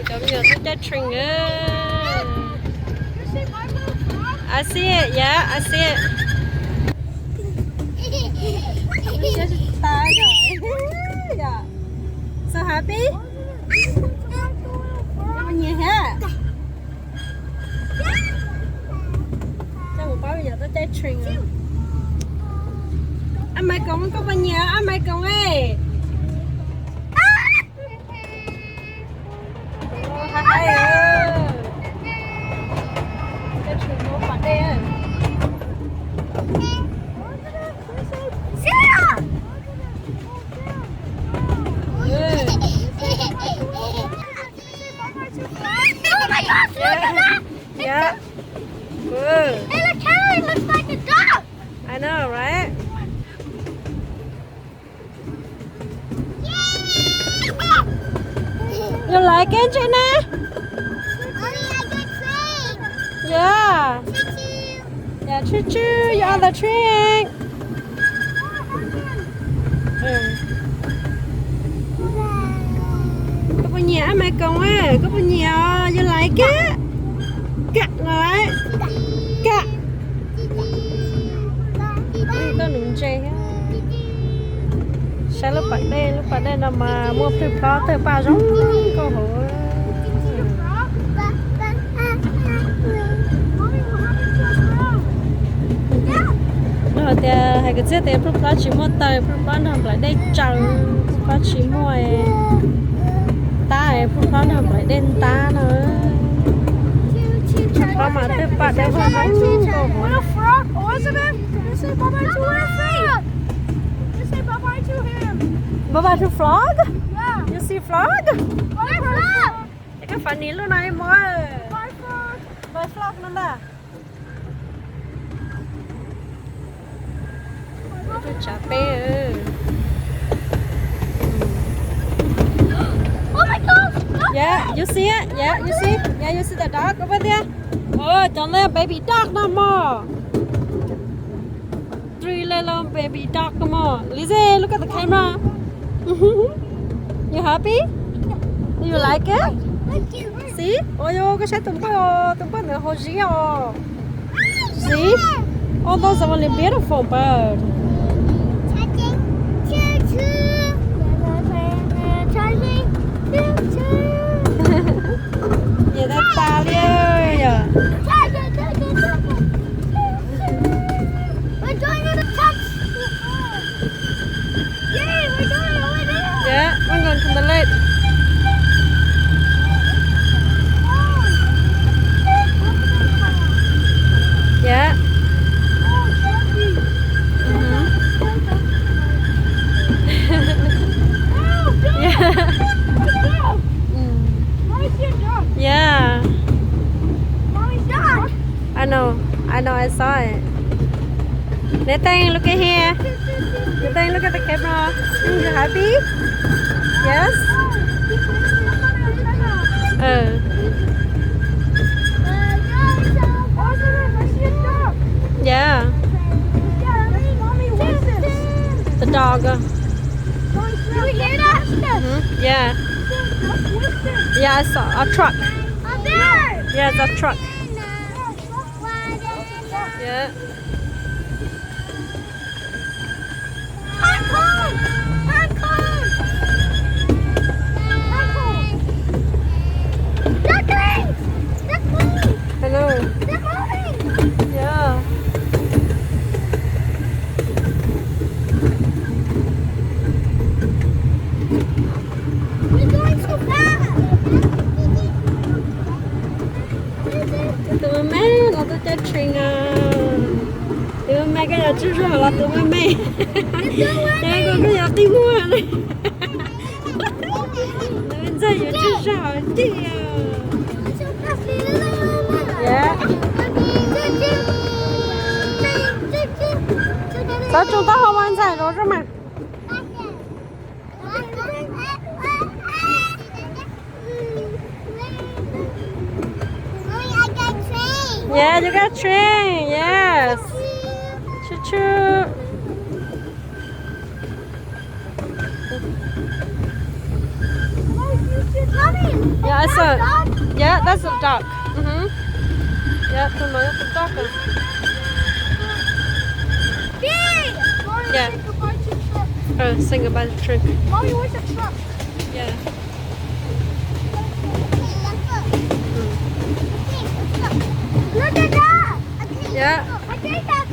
Cov me nyuam tuaj caij train. I see it, yeah, I see it. So happy? Nyiam thiab. Coj mus pab me nyuam tuaj caij train. Ab Maiv Koov, koj puas nyiam Ab Maiv Koov es? Caij train mus pas dej. Oh my gosh, look at that! Yeah. It literally looks like a dog! I know, right? You like it, Jenna? Mommy, I get train. Yeah. Choo choo. Yeah, choo choo, you on the train. Koj puas nyiam Ab Maiv Koov? Koj puas nyiam? You like it? Ka, right? Ka. Tau nuv ntses thiab. Saib lub pas dej, lub pas dej no mas muaj plwj plob tawg paj zoo nkauj hauv. Nws hais tias, hais kwv txhiaj tias plwj plob tsis muaj taw, plwj plob nrog nplaim dej tsaws, plwj plob tsis muaj tab, plwj plob nrog nplaim dej ntab no. Plwj plob mas tawg paj dej paj zoo nkauj hauv. Bye bye to frog. You see frog? Es koj fab nis lub no ib mo. Bye frog no ntag. Tsav peb. Yeah, you see it? Yeah, you see? Yeah, you see the dog over there? Cov no baby dog no mog. Three little baby dog no mog. Lizzie, look at the camera. You happy? You like it? See? Ua, koj saib tus npawg, tus npawg ntawd hauv zib os. See? Oh, those are really beautiful bird. Nyiam tag tas li yom. Yeah, we're going to the lake. Yeah. Yeah. I know, I know, I saw it. Nathan, look at here. Nathan, look at the camera. You happy? Yes? Yeah. The dog. You hear that? Yeah. Yeah, I saw a truck. Yeah, it's a truck. Yeah. Hello. Yeah. Tus me me no tuaj caij train os. Tus me me koj yog tswj zog los tus me me. Ces koj yog qi muag li. Tus me ntxawg yuav tswj zog tiag. Txhob tsoo taub hau mas ntxhais los zoo mas. Yeah, you got train. Yes. Choo choo. Yeah, I saw. Yeah, that's a duck. Mm-hmm. Yeah, tus no yog tus duck. Big. Yeah. Oh, saying goodbye to the truck. Mommy, where's the truck? Yeah. Look at that. Yeah. I think that's